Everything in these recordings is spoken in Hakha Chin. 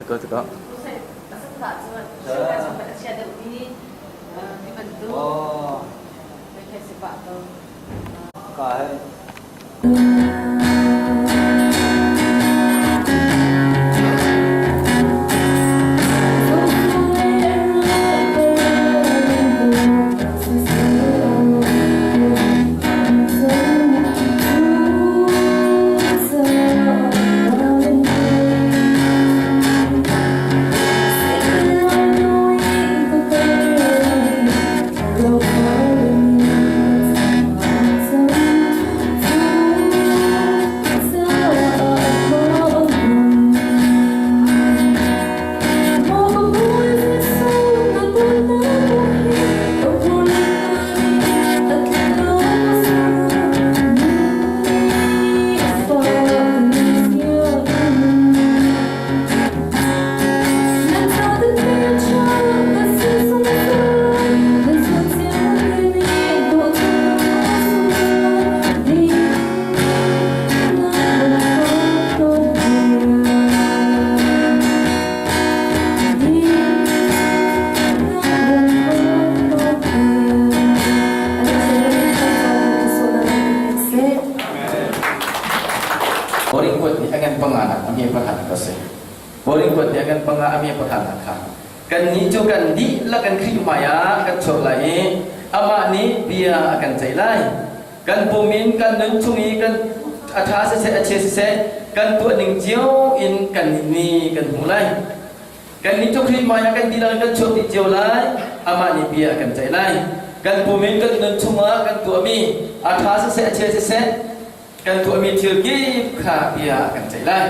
Ko te ko. Ka he. Boring kuat nih angan panga nak ami pakhat ka si. Boring kuat nih angan panga ami pakhat nak kha. Kan ni cu kan dihlak kan Khrih hmaiah kan chuak lai i amah nih bia a kan ceih lai. Kan pum in kan nun chung i kan a ṭha siseh a chia siseh kan tuah ning cio in kan ni kan hmuh lai. Kan nih cu Khrih hmaiah kan dihlak in kan chuak dih cio lai. Amah nih bia a kan ceih lai. Kan pum in kan nun chungah kan tuahmi a ṭha siseh a chia siseh kan tuahmi thil kip kha bia a kan ceih lai.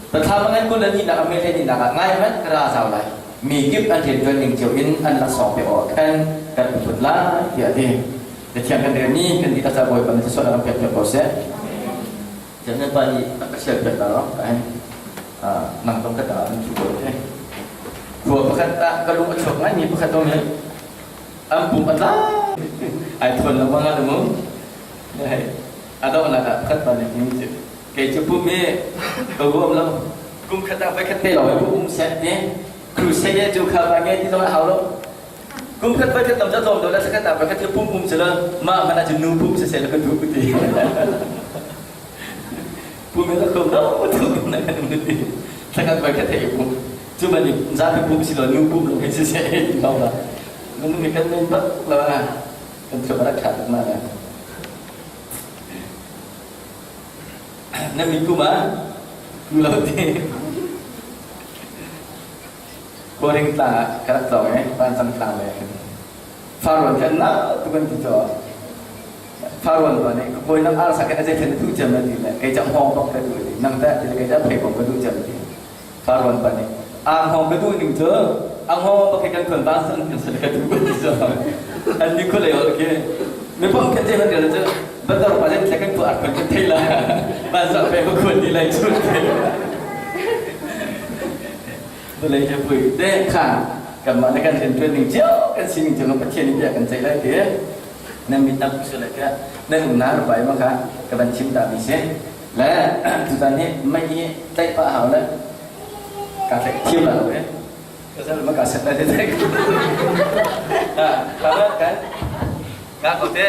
Pathlam a ngan kul le nihnak a meh hlei nihnak ah ngai hmanh ka ra zau lai. Mi kip an rianṭuan ning cio in an laksawng pek awk khan kan phut lai tiah a ti. Cathiang kan relmi kan dihlak ca Bawipa nih thluachuah kan pek piak ko seh. Nan pa nih a ka share piak ta lo ka hin nang tong ka ta an thu ko te. Khua pakhat ah ka lung a chuak ngai mi pakhat om hi an pum a tla ai thuan lo nga lu mu. A donghnak ah pakhat pa nih hin kei cu pum hi ka huam lo kum khat ah voi khat te lawng hi um seh ti crusade cu kha va nge ti zong a hau lo kum khat voi khat tam ca tlawm do la sakhat ah voi khat pum pum si lo mah hmanh ah cun nu pum si seh la ka duh ti pum hi la khom lo tu na kan um ti sakhat voi khat thei pum cu man zapi pum si lo nu pum lo hi si seh ti lo la nu mi kan men bak la kan thuk rak tha tuk na Na mi kum ah ku lo ti. Boring tlang ah ka rak tlawng i vancang tlang lei ah khin. Farwan khan na tu kan ti caw. Farwan pa nih ka kawi nang arsa khan a zei thlen na duh cem na ti le kei cang hawng bak ka duh ti. Nang teh ti le kei cang phei bak ka duh cem ti. Farwan pa nih ang hawng ka duh ning cu ang hawng bak hi kan khon bang san kan sal ka duh ti caw. An ni khulei ol khi. Mi pom khan zei man cu Batar pa len kan tu ar kan thei la ban sa pe ko khun ni lai chu te Bolei he pui te kha kan mah le kan rian tuan ning cio kan sining cio kan Pathian nih bia kan ceih lai ti nan mit nak su lai ke nan um na bai ma kha ka van chim ta mi si le tutan hi mei hi tlaih pa hau le ka tlaih thiam la lo e ka sal ma ka set lai te ha ka kan Nga ko te.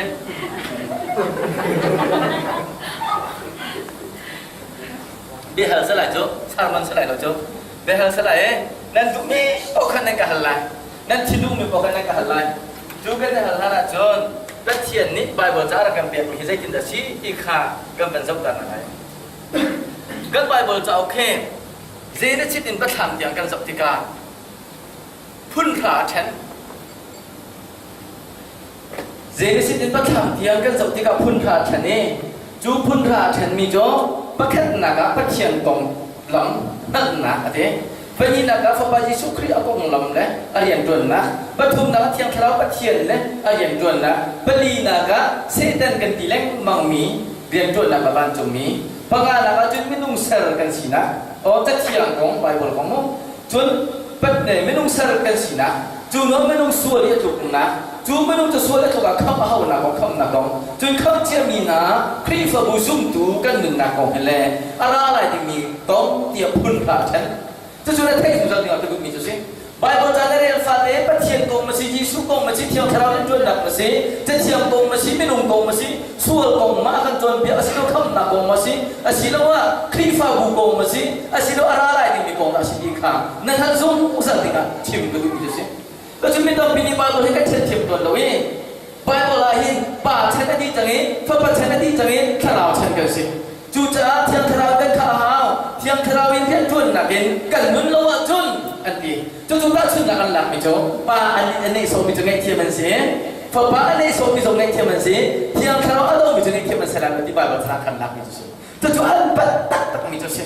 Biahal salai cu sarman salai lo cu biahal salai e nan duhmi paoh khan nan ka hal lai nan thinlungmi paoh khan nan ka hal lai cu kan hal hlan ahcun Pathian nih Bible ca rak kan pekmi hi zeitin dah si ti kha kan van zoh ta hna lai kan Bible cauk he zei na chit in pathlam tiang kan zoh tikah phun hra a ṭhen. Genesis in pathlam tiang kan zoh tikah phun hra a ṭhen i cu phun hra a ṭhenmi cu pakhatnak ah Pathian konglam hngalhnak a ti. Pahnihnak ah Fapa Jesuh Khrih a konglam le a rianṭuannak. Pathumnak ah Thiang Thlarau Pathian le a rianṭuannak. Palinak ah Satan kan ti lengmangmi rianṭuannak a vancungmi. Panganak ah cun minung ser kan sinak. Aw Cathiang kong Bible kong mu. Cun minung ser kan sinak, cu no minung sual i a tluknak, cu minung cu sual a tluk ah khamh a haunak kong, khamhnak kong, cun khamh ciami hna Khrihfabu zumtu kan nunnak kong he le a ra lai dingmi kong tiah phun hra a ṭhen. Cucu na theih zungzal dingah ka duhmi cu si. Baibal ca na rel fate Pathian kong ma si, Jesuh kong ma si, Thiang Thlarau in ṭuannak ma si, Cathiang kong ma si, minung kong ma si, sual kong ma a kan cawnpiak asilo khamhnak kong ma si, asiloah Khrihfabu kong ma si, asilo a ra lai dingmi kong dah a si ti kha na hngalh zungzal dingah chim ka duhmi cu si. Cucu mi tampi nih Baibal hi kan thiamthiam tawn lo i Baibal ah hin Pa chan a dih cang i Fapa chan a dih cang i Thlarau chan kan si. Cucaah Thiang Thlarau kan khah a hau. Thiang Thlarau in rianṭuannak in kan nun lo ahcun an ti. Cucu tahchunhnak an lakmi cu Pa an nehsawhmi cu ngaihthiam an si, Fapa a nehsawhmi zong ngaihthiam an si, Thiang Thlarau a domi cu ngaihthiam an si lai lo ti Baibal caah kan lakmi cu si. Cucu an palh taktakmi cu a si.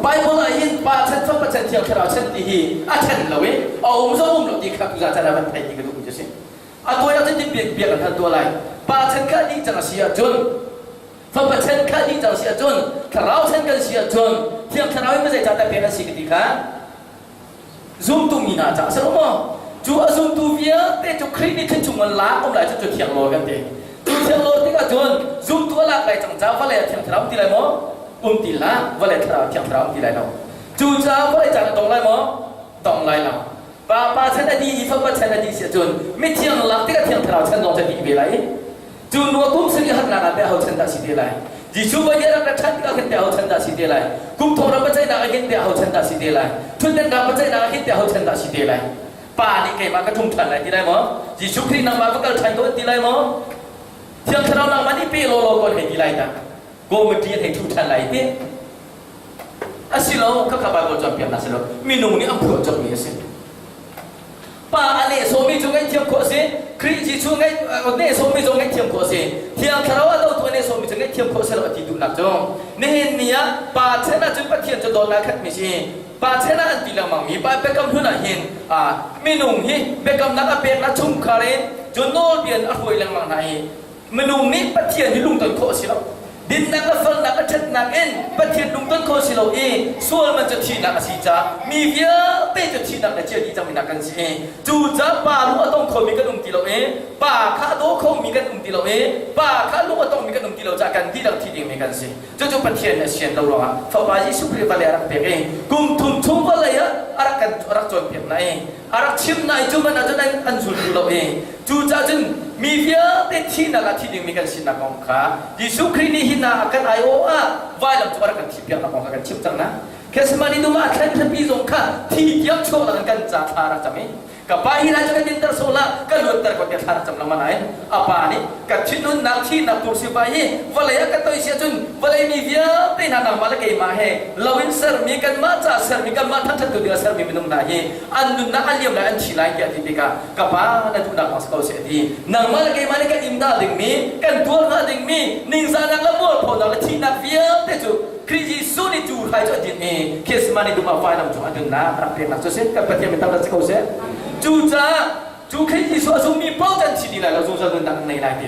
Baibal ah hin Pa chan, Fapa chan, Thiang Thlarau chan ti hi a ṭhen lo i a um zong um lo ti kha tuzaan caan ah van theih ti ka duhmi cu a si. A tawi ah cun biak biak an hal tuah lai. Pa chan kha dih cang a si ahcun Fapa chan kha dih cang si ahcun Thlarau chan kan si ahcun Thiang Thlarau in zeicahdah pek an si ka ti kha zumtu mi hna caah a si lo maw? Cu a zumtu vialte cu Khrih nih thil chung an lak um lai cu cu thiang lawl kan ti. Cu thiang lawl tikah cun zumtu a lak lai cang caah vawlei ah thiang thlarau um ti lai maw? Um ti hlah. Vawlei thlarau thiang thlarau um ti lai lo. Cu caah vawlei caan a dong lai maw? Dong lai lo. Pa pa chan a dih i fapa chan a dih si ahcun mithiang lak tikah thiang thlarau chan lawng cu a dih ve lai. Cu nu a kum sarih harnak ah teh aho chan dah si te lai? Jesuh voi nih a rak ra ṭhan tikah khin teh aho chan dah si te lai? Kum thong ram biaceihnak ah hin teh aho chan dah si te lai? Ṭhutdennak biaceihnak ah hin teh aho chan dah si te lai? Pa nih keimah ka ṭhum ṭhan lai ti lai maw? Jesuh Khrih nangmah va kal ṭhan ko an ti lai maw? Thiang Thlarau nangmah nih pe law law ko an hei ti lai dah. Committee an hei ṭhu ṭhan lai ti. Asilo, khakha Bible cawnpiaknak si lo. Minung nih an phuah cawkmi a si. Pa a nehsawhmi cu ngaihthiam khawh a si. Khrih Jesuh nehsawhmi zong ngaihthiam khawh a si. Thiang Thlarau a dotu a nehsawhmi cu ngaihthiam khawh a si lo a ti duhnak cu. Nihin ni ah Pa chan ahcun Pathian cu dawtnak khatmi si. Pa chan ah an ti lengmangmi Pa biakam hlun ah hin minung hi biakamnak a peknak chungkhar in cun nawlbia in a hruai lengmang hna i Minung nih Pathian hi lungton khawh a si lo. Dinnak le felnak le ṭhatnak in Pathian lungton khawh a si lo i sual man cu thihnak a si caah mi vialte cu thihnak le cia dih cangmi hna kan si i cucaah pa lung a tong khomi kan um ti lo i pa kha a daw khomi kan um ti lo i pa kha lung a tongmi kan um ti lo caah kan dihlak thi dingmi kan si. Cucu Pathian nih a sian lo ruangah Fapa Jesuh Khrih vawlei a rak pek i kum thum chung vawlei ah a rak kan a rak cawnpiak hna i a rak chimh hna i cu man ahcun an, an zul duh lo i cucaah cun mi vialte thihnak ah thi dingmi kan sinak kong kha Jesuh Khrih nih hi hna a kan aiawh ah vailam cu a rak kan thihpiaknak kong kha kan chimh cang na. Gethsemane dum ah a thlen thlenpi zong kha thi tiang chuak lang in kan ca thla a rak cam i Ka pa hi lai cu ka dinter sawh hlah, ka luatter ko tiah thla rak cam lengmang nain a pa nih ka thinhunnak thihnak kursipa hi vawlei ah ka toi si ahcun vawlei mi vialte hna nangmah le keimah he lo in sermi kanmah ca sermi kanmah thangṭhattu ding ah sermi minung hna hi an nunnak a liam lai an thi lai tiah a ti tikah ka pa na duhnak bang si ko seh a ti. Nangmah le keimah nih kan in dah dingmi kan tuar hnga dingmi ningzahnak le mualphonak le thihnak vialte cu Khrih Jesuh nih cu hrai cu a din i Gethsemane dum ah vailam cung a nunnak a rak peknak cu a si. Kan Pathian min tam si ko seh. Cucaah cu Khrih Jesuh a zummi paoh cu an thi dih lai lo, zungzal nunnak an ngei lai ti.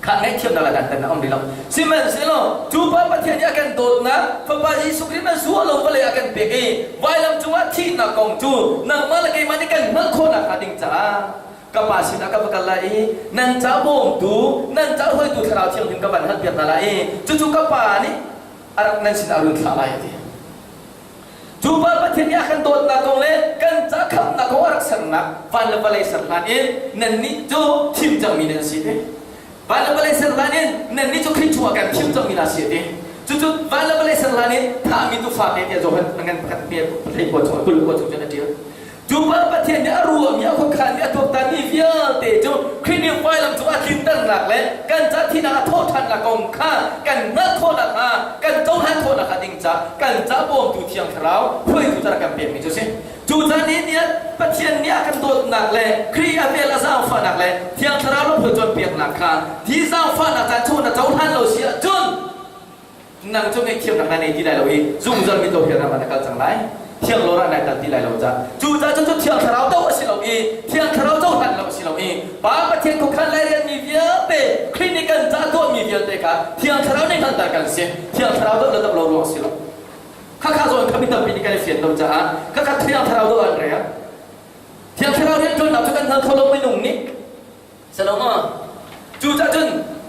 Kha ngaihthiamnak le dantatnak a um rih lo. Sihmanhsehlaw cu pa Pathian nih a kan dawtnak Fapa Jesuh Khrih man zuah lo vawlei a kan pek i vailam cungah thihnak kong cu nangmah le keimah nih kan hngalh khawh nakhnga ding caah ka pa sinah ka va kal lai i nan ca bawmtu nan ca hruaitu thlarau thianghlim ka van halpiak hna lai i cucu ka pa nih a rak nan sinah a run thlah lai a ti. Cu pa Pathian nih a kan dawtnak kong le kan ca khamhnak kong a rak sernak van le vawlei ser hlan in nannih cu thim cangmi nan si ti. Van le vawlei ser hlan in nannih cu Khrih chungah kan thim cangmi hna si a ti. Cucu van le vawlei ser hlan in thahmi tuufa te tiah Johan ngan pakhat hme hlei kua chung 20 kua chung cun a ṭial. Cu pa Pathian nih a ruahmi, a khuakhanmi, a tuaktanmi vialte cu Khrih nih vailam cung a tlinternak le kan ca thihnak a thawhṭhannak kong kha kan hngalh khawh nakhnga, kan cohlan khawh nakhnga ding ca kan ca bawmtu Thiang Thlarau hruaitu ca rak kan pekmi cu a si. Cucaah nihin ni ah Pathian nih a kan dawtnak le Khrih a vel a zaangfahnak le Thiang Thlarau lamhruai cawnpiaknak kha hi zaangfahnak caan chung na cohlan lo si ahcun nang cu ngaihthiamnak na nei ti lai lo i zungzal mi to hian na kal cang lai thiang lawr ah nai tal ti lai lo ca cu ca cu thiang thlarau do a si lo i thiang thlarau cohlan lo a si lo i pa pathian khuakhan lai rian mi vialte Khrih nih kan ca tuah mi vialte kha thiang thlarau nih hngalhter kan si thiang thlarau do le do lo ruang si lo khakha zawn kha mi tampi nih kan i fian lo caah khakha thiang thlarau do an rel thiang thlarau rian ṭuannak cu kan hngal kho lo minung nih Saloma cucaah cun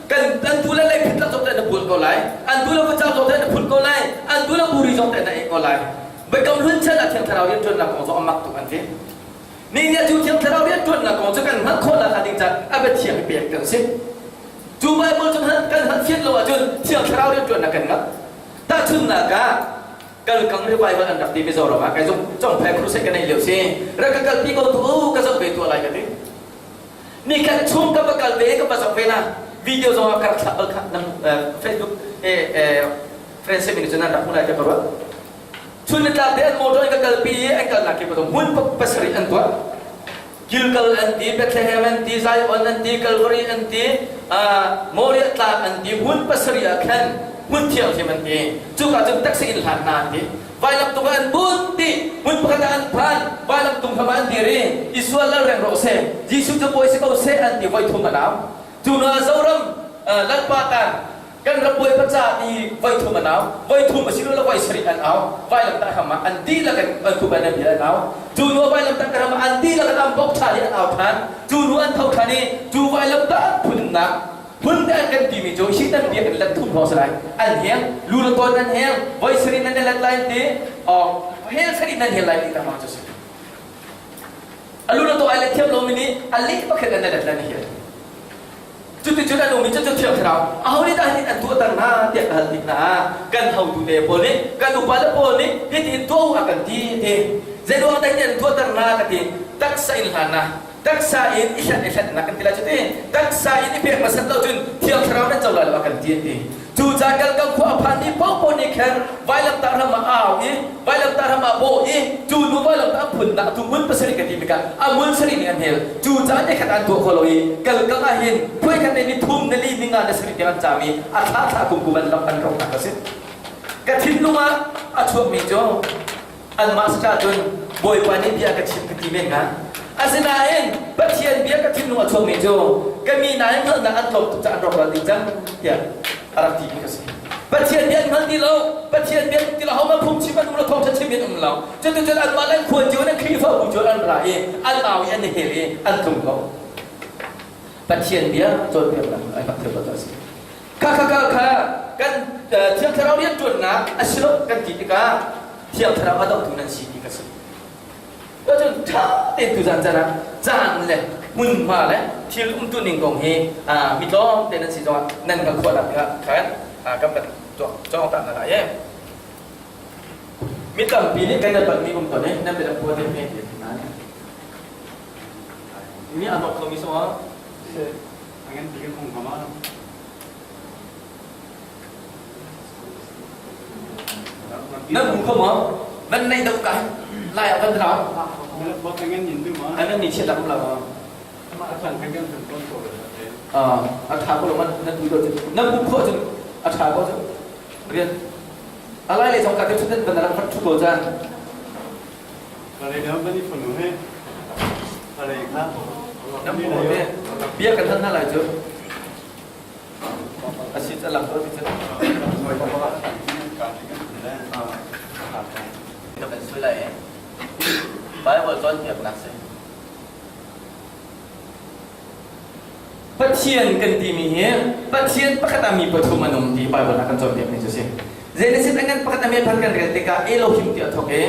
kan an tu le lei phit zong na bual ko lai an tu le vacang zong na phun ko lai an tu le buri zong na ei ko lai. Biakam Hlun chan ah Thiang Thlarau rianṭuannak kong cu a mak tuk an ti. Ni nih cu Thiang Thlarau rianṭuannak kong cu kan hngalh khawh nakhnga ding caah a biathiang i pek kan si. Cu Baibal cu kan hngalh fian lo ahcun Thiang Thlarau rianṭuannak kan ngah. Tahchunhnak ah, kalkang revival an rak ti Mizoram ah kai zong congphai crusade ka neih lio si rak ka kalpi ko tu ka zoh ve tuah lai ka ti nikhat chung ka va kal ve ka va zoh ve na video zong ah ka rak thlah bal kha nam Facebook friends min cun an rak hmu lai te ka ruah chun ni tlak te an motor in ka kalpi i an kalnak ki hmun pasarih an tuah Gilgal an ti, Bethlehem an ti, Zion an ti, Calvary an ti, Moriah tlang an ti, hmun pasarih ah khan hmun thianghlim an ti. Cuka cun taksa in hlan hna an ti. Vailam tung ah an bun ti, hmun pakhat ah an phan, vailam tung hram ah an dir i Israel lal reng rawh seh, Jesuh cu bawi si ko seh an ti voi thum an au. Cu hnu ah Zoram Lalpa tan kan ram bawipa ca ti voi thum an au voi thum a si lo voi sarih an au vailamtah hram ah an dihlak in an khup an bia an au cu nu vailamtah hram ah an dihlak in an bok ṭhan i an au ṭhan cu nu an tho ṭhan i cu vailamtah an phunnak phun te an kan timi cu hi nan biak in let thum hrawng si lai an heng lu le tawn an heng voi sarih nan let lai ti hel sarih nan hel lai ti ta cu si a lu le taw ai let thiam lomi nih a leh pakhat an let lai ni Cuticun an um i cucu Thiang Thlarau aho nih dah hitin an tuahter hna tiah ka hal tik hna ah kan hotu te pawl nih kan upale pawl nih hitin tuah u a kan ti ti zeiruang dah hitin an tuahter hna ka ti taksa in hlan na taksa in i hlat i hlatnak kan ti lai cuti taksa in i pek hmasat lo cun Thiang Thlarau nan co lai lo a kan ti an ti Cucaah Galgal khua a phanmi paohpaoh nih khan vailamtah ram ah a au i vailamtah ram ah bawh i cu nu vailamtah an phunnak tu hmun pasarih ka ti tikah a mun sarih nih an hel. Cucaah nikhat an tuah kho lo i Galgal ah hin phuaikhat le ni thum, ni li, ni nga, ni sarih tiang an caam i a thla thla kum kum an lamh an rawknak a si. Ka thinlung ah a chuakmi cu anmah si cun Bawipa nih bia ka chim ka ti men hnga. Asinain Pathian bia ka thinlung a chuakmi cu ka mi nain hngalhnak an tlawm tuk caah an rawkral ding cang tiah a rak timi ka si. Pathian bia an hngal ti lo, Pathian bia an ti lo, hohmanh phungchim an um lo, thawngṭha chim an um lo. Cuticun anmah le an khua cio in an Khrihfabu cio an ra i an au i an i hel i an tlung ko. Pathian bia cawnpiaknak ai mak thil a si. Kha kha kha kha kan Thiang Thlarau rianṭuannak a si lo kan ti tikah Thiang Thlarau a dohtu nan si ti ka si. Cun ṭha tein tuzan caan ah caan le hmunhma le thil umtu ning kong hi mi tlawmte nan si zongah nan hngalh khawh nak dingah khan kan van tuah cawng ta hna lai e. Mi tampi nih kan palhmi um tawn i nan biatak phuan te hme ti hna ni. Mi a nok khomi sawng Angen bikin hung hama. Nan hmu kho maw? Van nei deuh ka lai ah van rau. Angen ni chiat lam la ma. A tha ko lo man nan du do nan hmu kho cun a tha ko cun rian alai le zong ka te chun van rak van thu ko chan. Nan hmu ko te bia kan han na lai cu. A si a lang ko ti cu. Kan sui lai e. Bible cawnpiaknak si. Pathian kan timi hi Pathian pakhat ah mi pathum an um ti Bible ah kan cawnpiakmi cu si. Genesis an pakhat a me phan kan rel tikah Elohim ti a thawk i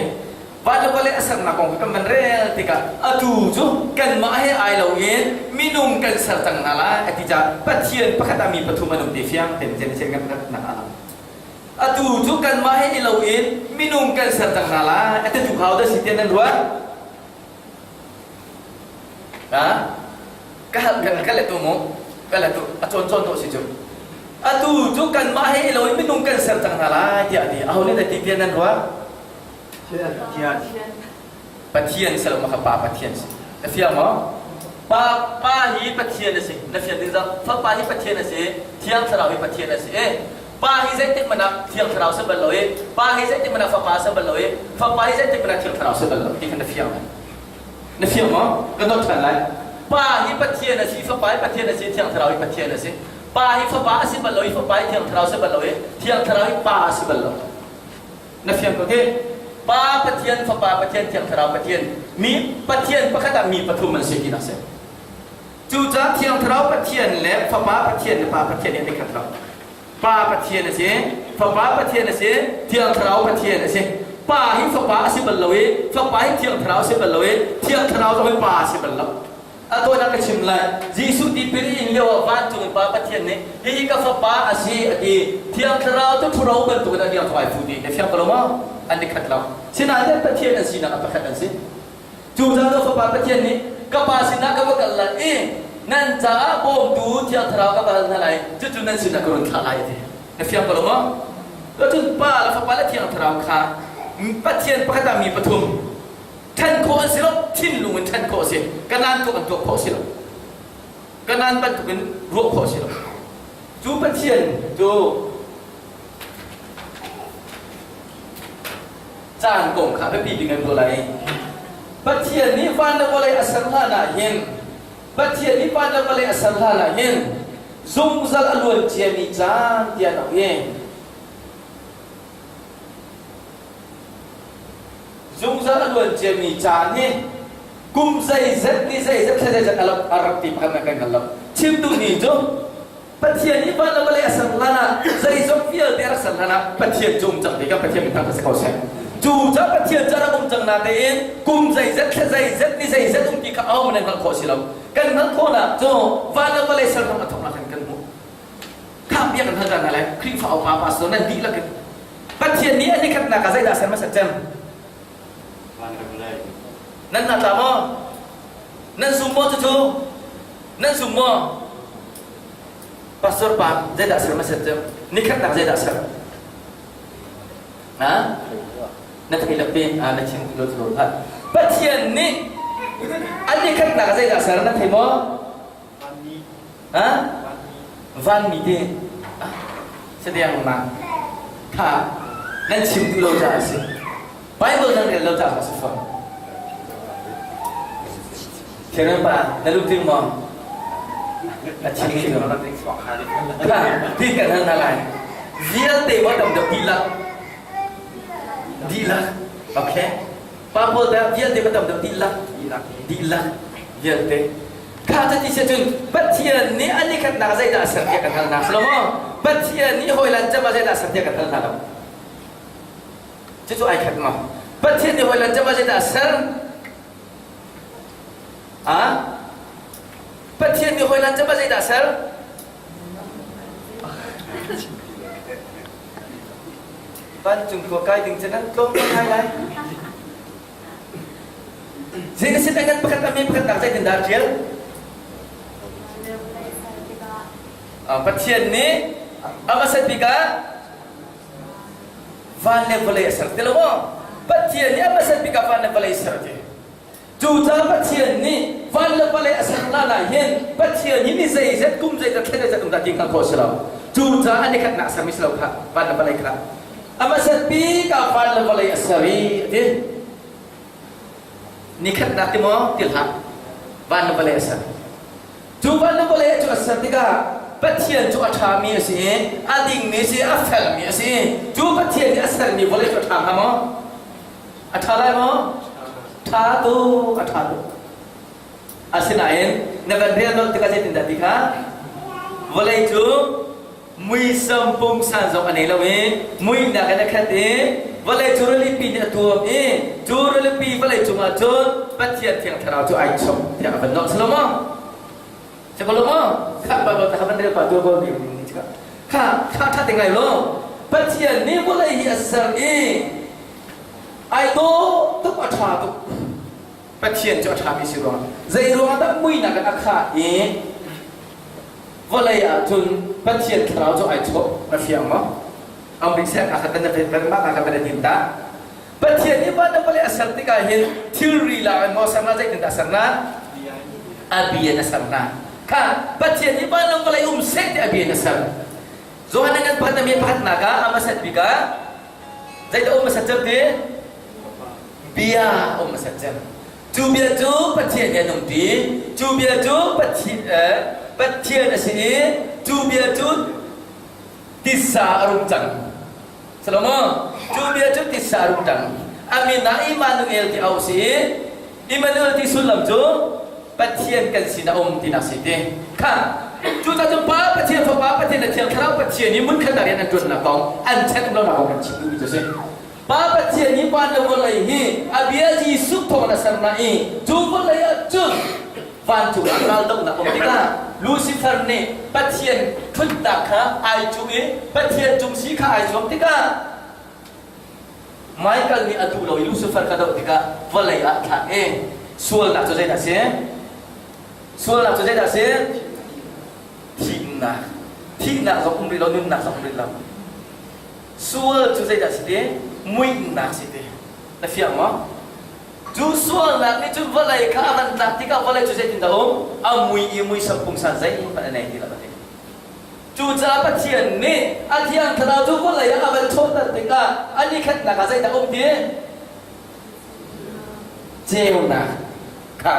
Vanlawng le a sernak kong kan van rel tikah atu cu kanmah he ai loin minung kan ser cang hna lai a ti caah Pathian pakhat ah mi pathum an um ti fiang tein Genesis kan nak a lang. Atu cu kanmah he i loin minung kan ser cang hna lai a ti tu hau dah si tiah nan ruah? Ha? Ka hal ka let tu mu ka let tu a cawn cawn to si cu. Atu cu kanmah he i loin minung kan ser cang hna lai tiah a ti. Aho nih dah ti tiah nan ruah? Pathian si lo ma kha Pa Pathian si. Na fiang maw? Pa Pa hi Pathian a si. Na fian ding zau. Fapa hi Pathian a si. Thiang Thlarau hi Pathian a si. Eh, Pa hi zeitik hmanh ah Thiang Thlarau si bal lo i Pa hi zeitik hmanh ah Fapa si bal lo i Fapa hi zeitik hmanh ah Thiang Thlarau si bal lo ti kha na fiang lai. Na fiang maw? Ka dot ṭhan lai. Pa hi Pathian a si, Fapa hi Pathian a si, Thiang Thlarau hi Pathian a si. Pa hi Fapa a si bal lo i Fapa hi Thiang Thlarau si bal lo i Thiang Thlarau hi Pa a si bal lo. Na fiang ko tih? Pa Pathian, Fapa Pathian, Thiang Thlarau Pathian, mi Pathian pakhat ah mi pathum an si tinak si. Cucaah Thiang Thlarau Pathian le Fapa Pathian le Pa Pathian hi an i khat lo. Pa Pathian a si, Fapa Pathian a si, Thiang Thlarau Pathian a si. Pa hi Fapa a si bal lo i Fapa hi Thiang Thlarau a si bal lo i Thiang Thlarau zong hi Pa a si bal lo. A tawinak ka chim lai. Jesuh tipil in lio ah vancung in Pa Pathian nih hihi ka Fapa a si a ti. Thiang Thlarau cu ṭhuro bantukin a liang thawai fu ti. Na fiang ko lo maw? An i khat lo. Sinain Pathian an sinak a pakhat an si. Cucaah Fapa Pathian nih ka Pa sinah ka va kal lai i nan caah bawmtu Thiang Thlarau ka va hal hna lai. Cucu nan sinah ka run thlah lai a ti. Na fiang ko lo maw? Cun Pa le Fapa le Thiang Thlarau kha Pathian pakhat ah mi pathum ṭhen khawh an si lo, thinlung in ṭhen khawh a si. Kanaan tluk an tuak khawh a si lo. Kanaan bantukin ruah khawh a si lo. Cu Pathian cu caan kong kha biapi bik an ruah lai. Pathian nih van le vawlei a ser hlan ah hin Pathian nih van le vawlei a ser hlan ah hin zungzal a luan ciami caan tiah an auh i Zungzal a luan ciami caan hi kum zeizat ni zeizat thla zeizat a rak ti pakhat kan hngal lo. Chim duhmi cu Pathian nih van le vawlei a ser hlan ah zeizong vialte a rak ser hlan ah Pathian cu um cang ti kan Pathian min thangṭhat si ko seh. Cu ca Pathian cu a rak um cang natein kum zeizat thla zeizat ni zeizat um ti kha ahohmanh nan hngalh khawh si lo. Kan hngalh khawhnak cu van le vawlei ser hram a thawknak in kan hmuh. Kha bia kan hal ta hna lai Khrihfa upa pastor nan dihlak in Pathian nih a nikhatnak ah zeidah ser hmasa cem? Nan hna tla maw? Nan zum maw cucu? Nan zum maw? Pastor pa zeidah ser hmasa cem? Nikhatnak zeidah ser? Ha? Na thei lak te na chim lo cu hlah. Pathian nih a nikhatnak zeidah ser na thei maw? Ha? Vanmi te sadiang ma kha nan chim duh lo caah a si. Bible nan rel lo caah a si fawn. Thian pa na lungtling maw? A chim mi cu. Kha ti kan hal hna lai. Vialte maw tam deuh dihlak? Dihlak. Okay. Pa pawl dah vialte ma tam deuh dihlak? Dihlak. Vialte. Kha cu ti si cun Pathian nih an i khatnak zeidah a ser tiah kan hal hna si lo maw? Pathian nih hawilan cem ah zeidah a ser tiah kan hal hna lo. Cucu ai khat maw? Pathian nih hawilan cem ah zeidah a ser? Ah? Pathian nih hawilan cem ah zeidah a ser? Vancung khua kai ding cu nan tlawm ngai lai. Zeitin a ngan pakhat a mi pakhat nak zeitindah a ṭial? Pathian nih a hmasat bik ah van le vawlei a ser ti lo maw? Pathian nih a hmasat bik ah van le vawlei a ser ti. Cucaah Pathian nih van le vawlei a ser hlan ah hin Pathian hi ni zeizat kum zeizat thla zeizat um dah ti hngalh khawh a si lo. Cucaah an i khatnak a sermi si lo kha van le vawlei kha. A hmasat bik ah van le vawlei a ser i a ti. Nikhatnak ti maw ti hlah. Van le vawlei a ser. Cu van le vawlei cu a ser tikah Pathian cu a ṭhami a si i a dingmi a si a felmi a si. Cu Pathian nih a sermi vawlei cu a ṭha hnga maw? A ṭha lai maw? Ṭha tuk, a ṭha tuk. Asinain na van rel nolh tikah zeitindah ti kha? Vawlei cu muisam pungsan zong a nei lo i muihnak in a khat i vawlei cu rilipi nih a tuam i cu rilipi vawlei cungah cun Pathian Thiang Thlarau cu ai chok tiah a van nolh si lo maw? Si ko lo maw? Kha Bible ta kha van rel pa tu ko ni kha kha ṭha te ngai lo Pathian nih vawlei hi a ser i ai dawh tuk a ṭha tuk Pathian cu a ṭhami si ruang zei ruangah dah muihnak in a khah i vawlei ah cun Pathian thlarau cu ai chawh na fiang maw? Amrik sek a khat na mah ka kan din ta Pathian nih van le vawlei a ser tikah hin thilri la in maw ser na zeitin dah ser na a bia na ser na kha Pathian nih van le vawlei um seh ti a bia na ser Johan ngan pakhat na mi pakhatnak ah a hmasat bik ah zeidah um hmasat cem ti bia um hmasat cem Cu bia cu Pathian he an umṭi. Cu bia cu Pathian a si i cu bia cu titsa a rum cang. Salomo, cu bia cu titsa a rum cang. A min ah Immanuel ti a si i Immanuel ti sullam cu Pathian kan sin a um tinak si ti. Kha cucaah cun Pa Pathian, Fapa Pathian le Thiang Thlarau Pathian i hmunkhat ah rian an ṭuannak kong, an ṭhen um lonak kong kan chim duhmi cu a si. Pa Pathian nih van le vawlei hi a bia Jesuh thawng in a ser hna i cu vawlei ah cun vancung ah raldohnak um tikah Lucifer nih Pathian ṭhutnak kha ai cuh i Pathian cung si kha ai zuam tikah Michael nih a duh lo i Lucifer kha doh tikah vawlei ah thlak i sualnak cu zeidah a si? Sualnak cu zeidah a si? Thihnak. Thihnak zong um rih lo, nunnak zong um rih lo. Sual cu zeidah si ti? Muihnak si ti. Na fiang maw? Cu sualnak nih cun vawlei kha a van tlak tikah vawlei cu zeitindah um? A mui i muisam pungsan zeihmanh a nei ti lo a ti. Cucaah Pathian nih a Thiang Thlarau cu vawlei ah a van chawhter tikah a nikhatnak ah zeidah um ti? Ceunak kha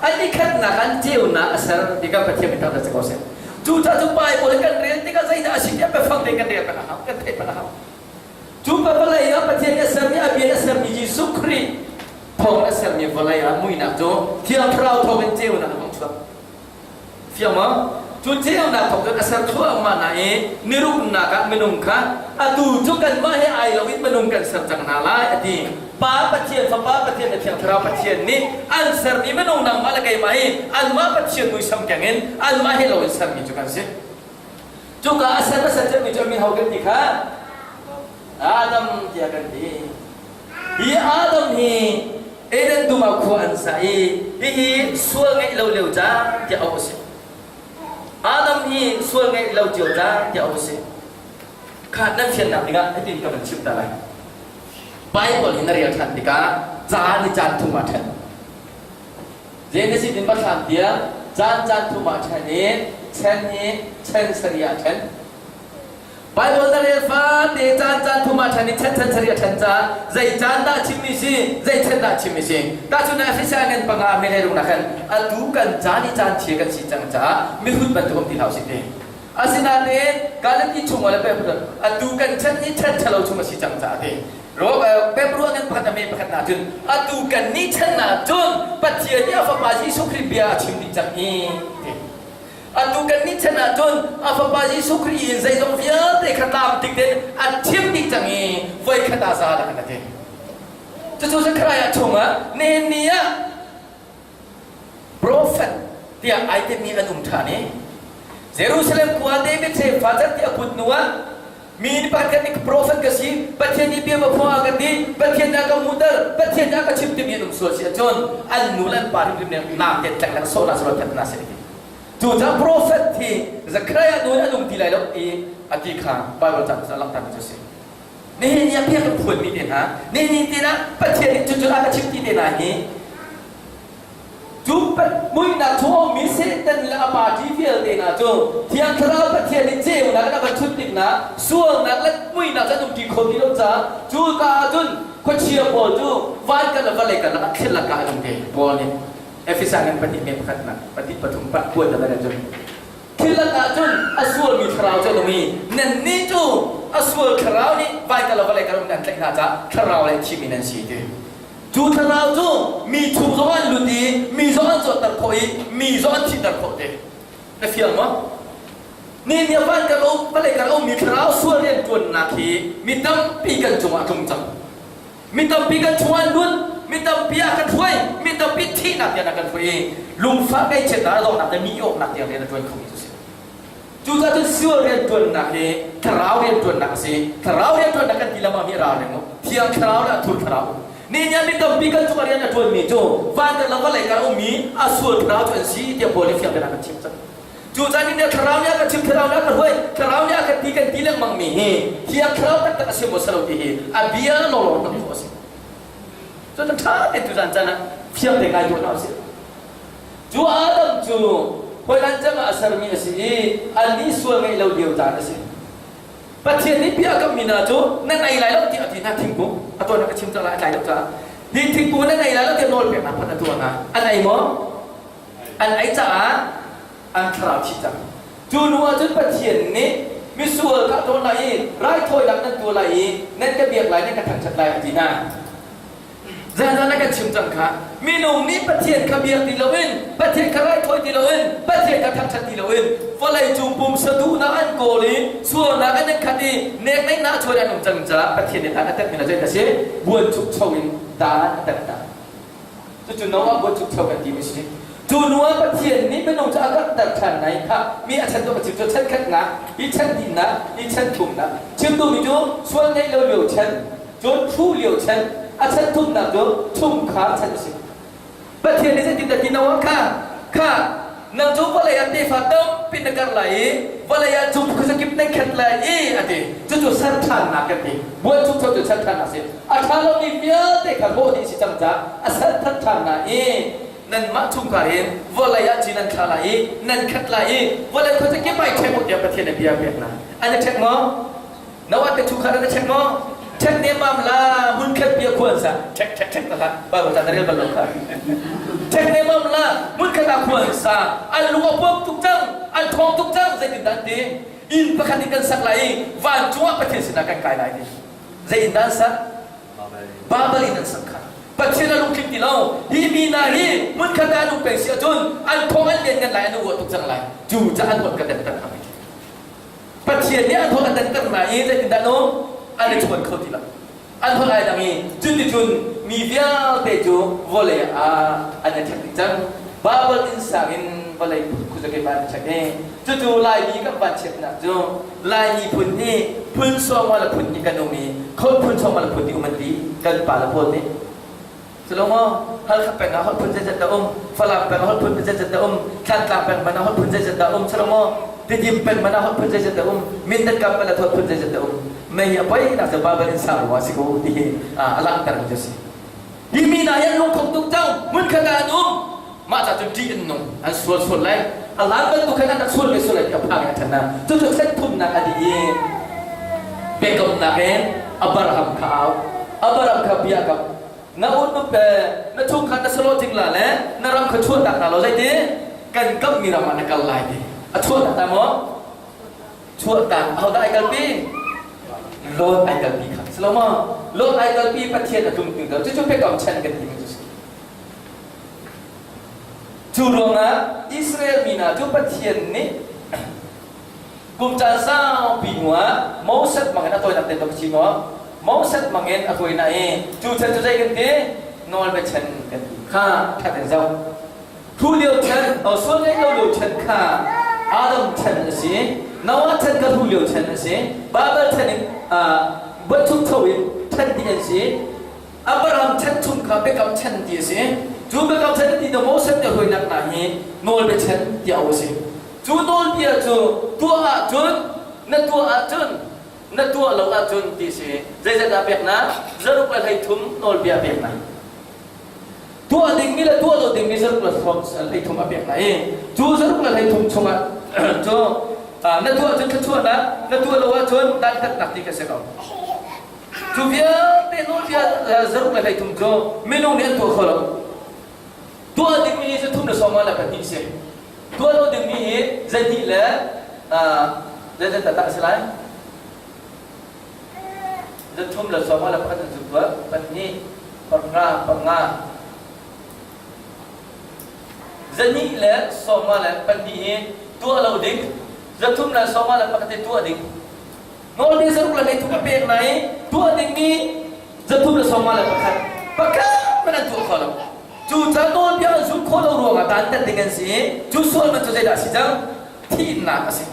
a nikhatnak ah ceunak a ser tikah Pathian min thangṭhat si ko seh. Cucaah cu Bible in kan rel tikah zeidah a si tiah biafang tein kan rel peng a hau, kan theih peng a hau. Cu vawlei ah Pathian nih a sermi a bia a sermi Jesuh Khrih thawng a sermi vawlei ah muihnak cu Thiang Thlarau thawng in ceunak a hung chuak. Fiang maw? Cu ceunak thawng cun a ser thluahmah hna i niruknak ah minung kha atu cu kanmah he ai lo in minung kan ser cang hna lai a ti. Pa Pathian, Fapa Pathian le Thiang Thlarau Pathian nih an sermi minung nangmah le keimah hi anmah Pathian muisam keng in anmah he lo in sermi cu kan si. Cuka a ser hmasa cemmi cu mi ho kan ti kha? Adam tiah kan ti. Hi Adam hi Eden dum ah khua an sa i hihi sual ngeih lo lio caan tiah auh a si. Adam hi sual ngeih lo cio caan tiah auh a si. Kha nan fiannak dingah hitin ka van chim ta lai. Bible hi na rel ṭhan tikah caan hi caan thum ah ṭhen. Genesis in va hlan tiang caan caan thum ah ṭhen i chen hi chen sarih ah ṭhen. Bible na rel fate caan caan thum ah ṭhen i chen chen sarih a ṭhen caah zei caan dah chimmi si, zei chen dah chimmi si. Tahchunhnak Efesian ngan panga mele rung nak khan atu kan caan i caan chia kan si cang caah mihrut bantuk um ti hlah usih ti. Asinain Galati chung le atu kan chan hi chan ṭhalo chung a si cang caah ti. Pemruah nan pakhat a me pakhat na cun atu kan ni chan ah cun Pathian nih a fapa Jesuh Khrih bia a chim dih cang i atu kan ni chan ah cun a fapa Jesuh Khrih in zeizong vialte kha tlam tik tein a chim dih cang i voi khat ah za la kan ti. Cucu Zechariah chungah nihin ni ah Profet tiah ai timi an um ṭhan i Jerusalem khua David tefa can ti a put hnu ah mi nih pakhat nih profet ka si, Pathian nih bia va phuang a ka ti, Pathian nih a ka hmuhter, Pathian nih a ka chimh timi an um sual si ahcun an nu le an pa hrimhrim nih naam te tlek le sawh na sawh that na si. Cucaah profet hi Zechariah nu in an um ti lai lo i a ti kha Bible ca cu a langhtermi cu a si. Nihin ni ah bia kan phuanmi te hna, nihin ni te ah Pathian nih cucu a ka chimh ti te hna hi Cu muihnak chung a ummi Satan le a party vialte hna cu Thiang Thlarau Pathian nih ceunak in a van chut tiknak sualnak le muihnak cu an umṭi kho ti lo caah cu ka ah cun khuachia pawl cu van kan le vawlei karlak ah thil lakah an um te. Paul nih Efesa ngan pahnih me pakhatnak pahnih pathum pat puan na van cun thil lakah cun a sualmi thlarau cu an um i nannih cu a sual thlarau nih vai kan le vawlei kar um nan tlaih hna caah thlarau le thimi nan si ti. Cu thlarau cu mi chung zong an lut i mi zong an zawtter khawh i mi zong an thihter khawh te. Na fiang maw? Ni nih van kan um, vawlei kan ummi thlarau sual rian ṭuannak hi mi tampi kan cungah a tlung cang. Mi tampi kan chungah an lut, mi tampi ah kan hruai, mi tampi thihnak tiang a kan hruai i lungfah ngaihchiatnak a donghnak le mi awknak tiang rian a ṭuan khomi cu a si. Cucaah cun sual rianṭuannak hi thlarau rianṭuannak a si. Thlarau rianṭuannak kan ti lengmang hi ral reng u. Thiang thlarau le a thur thlarau. Nihin ah mi tampi kan cungah rian a ṭuanmi cu van kan le vawlei kar a ummi a sual thlarau cu an si tiah Paul nih fiang tein a kan chimh cang. Cucaah nihin ah thlarau nih a kan chimh, thlarau nih a kan hruai, thlarau nih a kan ti kan ti lengmangmi hi thiang thlarau taktak a si maw si lo ti hi a bia lawlaw tam khawh a si. Cucaah ṭha tein tuzan caan ah fiang te ngai tuah hna usih. Cu Adam cu hawihlan cem ah a sermi a si i annih sual ngeih lo lio caan a si. Pathian nih bia a kammi hna cu nan ei lai lo tiah a ti hna thingkung a tuan ka chim cang lai a tlai lo caah hi thingkung nan ei lai lo tiah nawl peknak hmanh a tuah hna. An ei maw? An ei caah an thlarau thi cang. Cu hnu ah cun Pathian nih misual kha a ṭawn lai i raithawinak nan tuah lai i nan ka biak lai nan ka thangṭhat lai a ti hna. Zeizah na kan chim cang kha? Minung nih Pathian kha biak ti loin, Pathian kha raithawi ti loin, Pathian kha thangṭhat ti loin vawlei cung pumsa duhnak an kawl i sualnak an khat i nekneihnak chuan an um cang caah Pathian nih dan a tetmi na zei a si? Buanchukcho in dan a tet hna. Cucu Noah buanchukcho kan timi a si. Cu hnu ah Pathian nih minung cu a karhter ṭhan nai kha mi a chan tu a chim cu chan khatnak, hi chan hnihnak, hi chan thumnak. Chim duhmi cu sual ngeih lo lio chan, Cun phu lio chan a chan thumnak cu chungkhar chan a si. Pathian nih zeitindah ti Noah kha kha nang cu vawlei ah tefa tampi na kar lai i vawlei ah cu khuazakip nan khat lai i a ti. Cucu ser ṭhannak kan ti. Buanchukcho cu ser ṭhannak a si. A ṭha lomi vialte kha hlawh dih si cang caah a ser ṭhan ṭhan hna i nanmah chungkhar in vawlei ah ci nan thla lai i nan khat lai i vawlei khuazakip ai ṭhek u tiah Pathian nih bia a pek hna. An i ṭhek maw? Noah te chungkhar na check maw? Check ne mam la mun khat bia khuan sa check check check ta Bible ta na rel bal lo kha. Check ne mam la mun khat a khuan sa an lung a puam tuk cang an thong tuk cang zeitin dah ti inn pakhat in kan sak lai i vancung ah Pathian sinah kan kai lai ti zei in dah an sak Babel in an sak kha Pathian a lungtling ti lo hi mi hna hi hmun khat ah an um peng si ahcun an thong an lian ngan lai an uah tuk cang lai cu ca an huat ka den tak Pathian nih an holh a danter hna i zeitindah no an i chawn kho ti lo. An holh ai dang i cuticun mi vialte cu vawlei ah an i ṭhek dih cang. Babel innsang in vawlei khuazakip ah an i ṭhek i cucu Laimi kan vanchiatnak cu Laimi phun nih phun sawma le phun hnih kan um i khon phun sawma le phun hnih um an ti kan pale pawl nih. Culomaw Halkha peng ah holh phun zeizat dah um, Falam peng ah holh phun zeizat dah um, Thlantlang peng hmanh ah holh phun zeizat dah um, culomaw Tidim peng hmanh ah holh phun zeizat dah um, Mindat kam hmanh ah holh phun zeizat dah um. Mei hi a poi nak cu Babel in sang rua si ko ti hi a langhter mi cu si. Hi mi hna hi an lungthong tuk cang, hmunkhat ah an um. Mah ca cun ṭih an nung, an sual sual lai. A hlan bantuk khan an rak sual ve sual lai ti a phang in a ṭhan hna. Cucu thlen thumnak a dih i biakamnak in Abraham kha a auh. Abraham kha bia a kam. Na unnu pe na chungkhat na salo ding la le na ram kha chuahtak hna law zeiti kan kammi ram ah na kal lai ti a chuahtak ta maw chuahtak ahodah ai kalpi Lot ai kalpi kha si lo maw Lot ai kalpi Pathian a tlung ting cucu biakam chan kan ti mi cu si cu ruangah Israel mi hna cu Pathian nih Kum caan saupi hnuah Moses mangin a tawinak te tuk si maw? Moses mangin a tawi na i cu chan cu zei kan ti? Nawlbia chan kan ti kha ṭhat in zoh. Thu lio chan, sual ngeih lo lio chan kha Adam chan a si. Noah chan kha thu lio chan a si. Babel chan in buanchukcho in chan ti an si. Abraham chan chung kha biakam chan ti a si. Cu biakam chan ti na Moses nih a hruainak hna hi nawlbia chan tiah a si. Cu nawlbia cu tuah ahcun na tuah ahcun na tuah lo ahcun ti si. Zeizat dah peknak? Zaruk le 13 nawlbia peknak. Tuah dingmi le tuah lo dingmi zaruk le 13 a pek hna i cu zaruk le 13 chungah cu na tuah ahcun thluachuahnak, na tuah lo ahcun dantatnak ti kha si ko. Cu vialte nawlbia zaruk le 13 cu minung nih an tuah kho lo. Tuah dingmi hi cu thum le sawm le pahnih si. Tuah lo dingmi hi zeihnih le zeizat dah a si lai? Zathum le sawm le pakhat an zuk tuah. Pahnih, panga, panga. Zahnih le sawma le pahnih hi tuah lo ding. Zathum le sawma le pakhat hi tuah ding. Nawlbia zaruk le 13 a pek na i tuah dingmi zathum le sawma le pakhat pakhat hmanh an tuah kho lo. Cu ca nawlbia an zulh khawh lo ruangah dantat ding an si i cu sualman cu zeidah a si cang? Thihnak a si.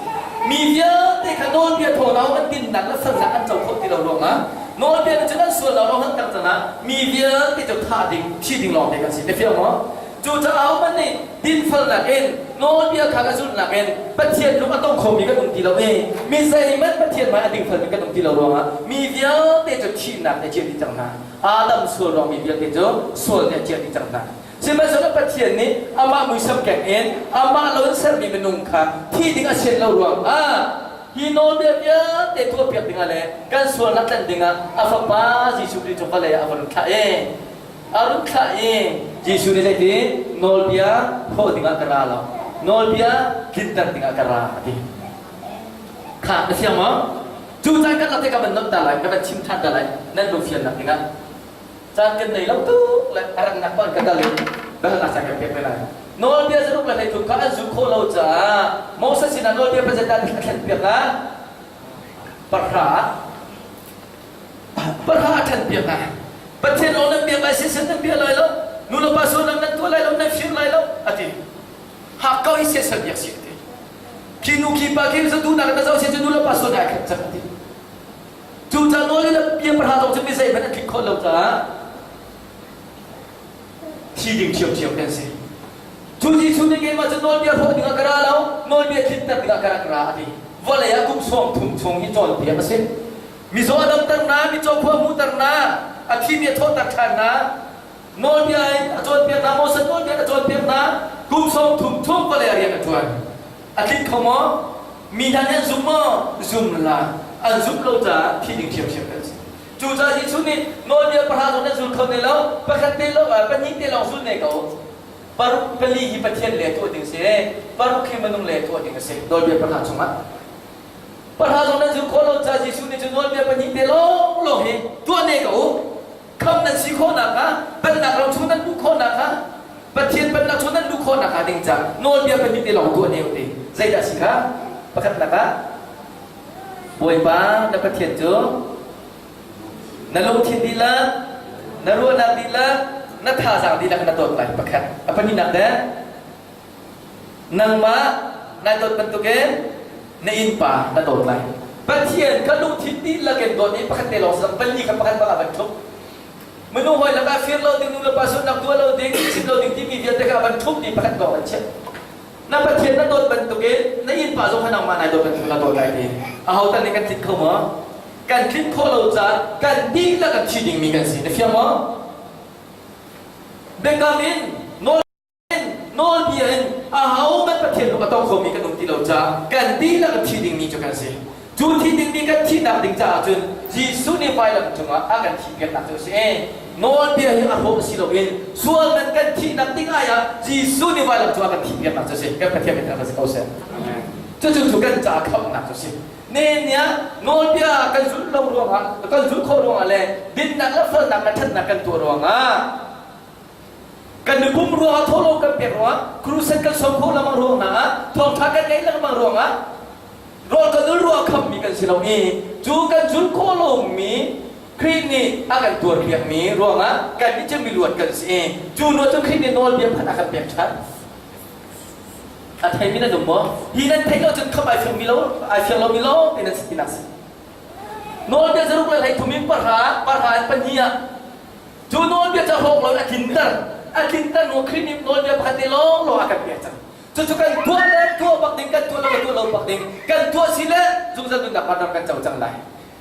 Mi vialte kha nawlbia thawngah an dinnak le felnak an co khawh ti lo ruangah nawlbia nih cun an sual lo lawng an tak canah mi vialte cu thah ding, thi ding lawng te kan si. Na fiang maw? Cucaah ahohmanh nih dinfelnak in nawlbia kha a zulhnak in Pathian lung a tong khomi kan um ti lo i mi zeihmanh Pathian hmai a dingfelmi kan um ti lo ruangah mi vialte cu thihnak nih a ciah dih cang hna. Adam sual ruang mi vialte cu sual nih a ciah dih cang hna. Sihmanhsehlaw Pathian nih amah muisam keng in amah lo in sermi minung kha thi ding a sian lo ruangah hi nawlbia vialte tuahpiak dingah le kan sualnak tlanh dingah a Fapa Jesuh Khrih cu vawlei ah a va run thlah i a run thlah i Jesuh nih zeiti nawlbia khawh dingah ka ra lo nawlbia tlinter dingah ka ra a ti kha na fiang maw cu caan kan lak te ka van not ta lai ka van chim than ta lai nan lung fiannak dingah. Caan kan nei lo tuk le a rannak pa an ka dal i biahalnak caan kan pek ve lai. Nawlbia zaruk le 13 kha an zulh khawh lo caah Moses sinah nawlbia pazet ah a thlenpiak hna. Pahra pahra a ṭhenpiak hna. Pathian lawng nan biak lai, siasal nan bia lai lo, nu le pa sualnak nan tuah lai lo, nan fir lai lo, a ti. Hakkau hi siasal biak si a ti. Khi nu khi pa khi duhnak na zoh si cu nu le pa sualnak ai khat cang a ti. Cucaah nawl le bia pahra zong cu mi zeihmanh an tlik khawh lo caah thi ding ṭhiamṭhiam kan si. Cu Jesuh nih keimah cu nawlbia hrawh dingah ka ra lo, nawlbia tlinter dingah ka rak ra a ti. Vawlei ah kum 30 chung hi cawnpiak a si. Mizaw a damter hna, micaw khua hmuhter hna, a thimi a thawhter ṭhan hna. Nawlbia in a cawnpiak hna, Moses nawlbia in a cawnpiak hna. Kum 30 chung vawlei ah rian a ṭuan. A tling kho maw? Mi hna nih an zum maw? Zum la. An zumh lo caah thi ding ṭhiamṭhiam kan si. Cucaah Jesuh nih nawlbia pahra zong nan zul kho ne lo, pakhat te lo, pahnih te lawng zul ne ko. Paruk pali hi Pathian le tuah ding si, paruk hi minung le tuah ding a si. Nawlbia pahra chungah. Pahra zong nan zul khawh lo caah Jesuh nih cu nawlbia pahnih te lawng lawng hi tuah ne ko u. Khamh nan si khawhnak hnga, pennak ram chung nan luh khawhnak hnga, Pathian pennak chung nan luh khawhnak hnga ding ca nawlbia pahnih te lawng tuah ne u ti. Zeidah si kha? Pakhatnak ah Bawipa na Pathian cu na lungthin dihlak, na ruahnak dihlak, na thazaang dihlak na dawt lai pakhat. A pahnihnak deh nangmah nai dawt bantukin na innpa na dawt lai. Pathian kha lungthin dihlak in dawt i pakhat te lawng si pali kha pakhat bang ah van ṭhumh. Minung hawi lakah fir lo ding, nu le pa sualnak tuah lo ding, chim lo ding timi vialte kha van ṭhumh i pakhat lawng an chiah. Na Pathian na dawt bantukin na innpa zong kha nangmah nai dawt bantukin na dawt lai ti. Aho tal nih kan tlinh kho maw? Kan tlinh khawh lo caah kan dihlak a thi dingmi kan si. Na fiang maw? Biakam in nawl nawlbia in ahohmanh Pathian lung a tong khomi kan um ti lo caah kan dihlak a thi dingmi cu kan si. Cu thi dingmi kan thihnak ding caah cun Jesuh nih vailam cungah a kan thihpiaknak cu a si. Nawlbia hi a hrawh si loin sual man kan thihnak ding ai ah Jesuh nih vailam cungah a kan thihpiaknak cu a si. Kan Pathian min thangṭhat si ko seh. Cucu cu kan caah khamhnak cu a si. Nehemiah nawlbia kan zulh lo ruangah kan zulh khawh ruangah le dinnak le felnak le ṭhatnak kan tuah ruangah Kan nupum ruangah thawhlawm kan pek ruangah crusade kan sawm khawh lengmang ruang hna ah thawngṭha kan ngeih lengmang ruangah rawl kan ul ruang khammi kan si lo i cu kan zul khawh lomi Khrih nih a kan tuarpiakmi ruangah kan nih cu miluat kan si i cu luat cu Khrih nih nawlbia phanh a kan pek ṭhan. A theimi nan um maw? Hi nan theih lo cun khamh ai fiangmi lo ai fiang lomi lawng te nan si tinak si. Nawlbia zaruk le 13 in pahra pahra in pahnih ah Cu nawlbia cu a hrawk lo in a tlinter. A tlinter hnu Khrih nih nawlbia pakhat te lawnglawng a kan pek cang. Cucu kan tuah le tuah bak ding, kan tuah lo le tuah lo bak ding, kan tuah si le zungzal nunnak vanram kan co cang lai.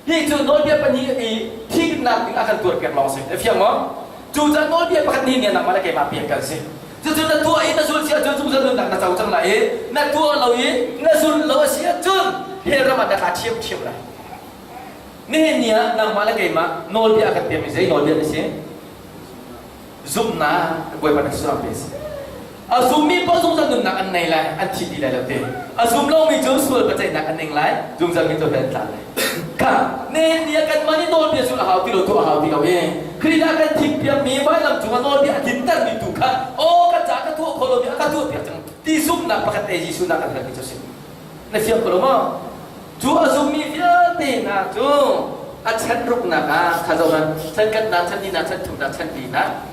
Hi cu nawlbia pahnih i thihnak ding a kan tuarpiak lawng si. Na fiang maw? Cucaah nawlbia pakhat ni nih nangmah le keimah pek kan si. Cucu na tuah i na zul si ahcun zungzal nunnak na co cang lai i na tuah lo i na zul lo a si ahcun hell ram ah na tla ṭhiamṭhiam lai. Nihin ni ah nangmah le keimah nawlbia a kan pekmi zei nawlbia na si? Zumhnak Bawipa na suram pe si. A zummi paoh zungzal nunnak an nei lai, an thi ti lai lo te. A zum lomi cu sual biaceihnak an ing lai, zungzal mi tu he an tla lai. Kha nihin ni ah kanmah nih nawlbia zulh a hau ti lo, tuah a hau ti lo i Khrih ah kan thimpiakmi vailam cungah nawlbia a tlintermi tu kha aw ka ca ka tuah khawh lomi a ka tuahpiak cang ti zumhnak pakhat te Jesuh nak kan halmi cu a si. Na fiang ko lo maw? Cu a zummi vialte hna cu a chan ruknak ah kha zoh chan khatnak, chan hnihnak, chan thumnak, chan linak,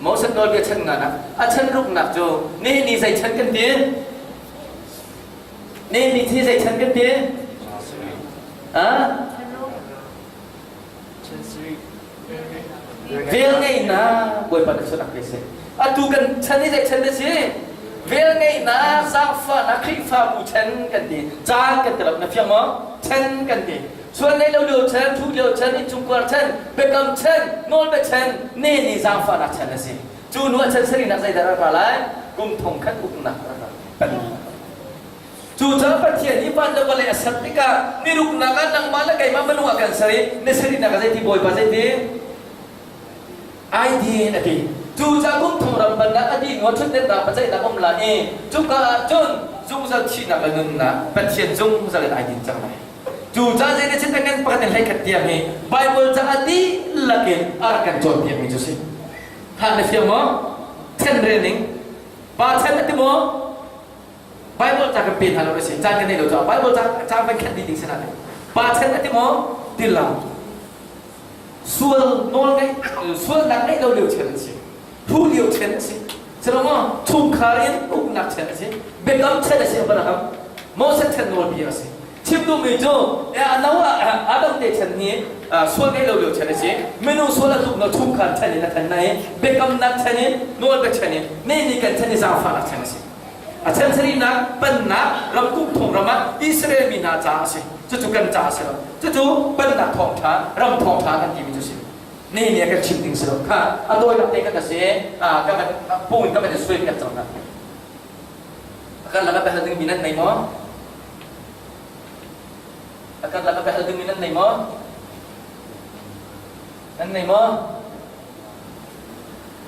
Moses nawlbia chan nganak, a chan ruknak cu nihin ni zei chan kan ti? Nihin ni thi zei chan kan ti? Ah? Velngeihnak Bawipa na sunak pe seh. Atu kan chan hi zei chan na si? Velngeihnak, zaangfahnak, Khrihfabu chan kan ti. Caan kan ti lo, na fiang maw? Chan kan ti. Sual ngei lo lio chan, thu lio chan, innchungkhar chan, biakam chan, nawlbia chan, ne ni zaangfahnak chan a si. Cu hnu ah chan sarihnak zeidah rak ra lai? Kum thongkhat uknak rak ra. Cucaah Pathian nih van le vawlei a ser tikah ni ruknak ah nangmah le keimah minung a kan ser i ni sarihnak ah zeiti Bawipa zeiti ai din a ti. Cucaah kum thong ram bannak a dih hnuah ṭhutdennak paceihnak um lai i cuka ah cun zungzal thihnak le nunnak Pathian zungzal in ai din cang lai. Cu ca zei na ngan pakhat in 11 tiang hi Bible ca a dihlak in a rak kan cawnpiakmi cu si. Hah na fiang maw? Then rel ning. Pa chan a ti maw? Bible ca kan pe hna lo na si. Caan kan nei lo caah Bible ca ca van khat dih ding si na Pa chan a ti maw? Ti lo. Sual nawl ngeih sualnak ngeih lo lio chan an si. Thu lio chan a si. Silo chungkhar in uknak chan a si. Biakam chan a si Abraham. Moses chan nawlbia a si. Chim duhmi cu Noah Adam te chan hi sual ngeih lo lio chan a si. Minung sual a tuk no chungkhar chan in a than na i biakamnak chan in nawlbia chan in ne ni kan chan i zaangfahnak chan a si. A chan sarihnak pennak ramkung thong ram ah Israel mi hna ca a si. Cucu kan ca a si lo. Cucu pennak thawngṭha, ram thawngṭha kan timi cu si. Ne nih a kan chim ding si lo. Kha a tawinak te kan si. Ka van pung in ka van i suai piak cang hna. A karlak ah biahal dingmi nan nei maw? A karlak ah biahal dingmi nan nei maw? Nan nei maw?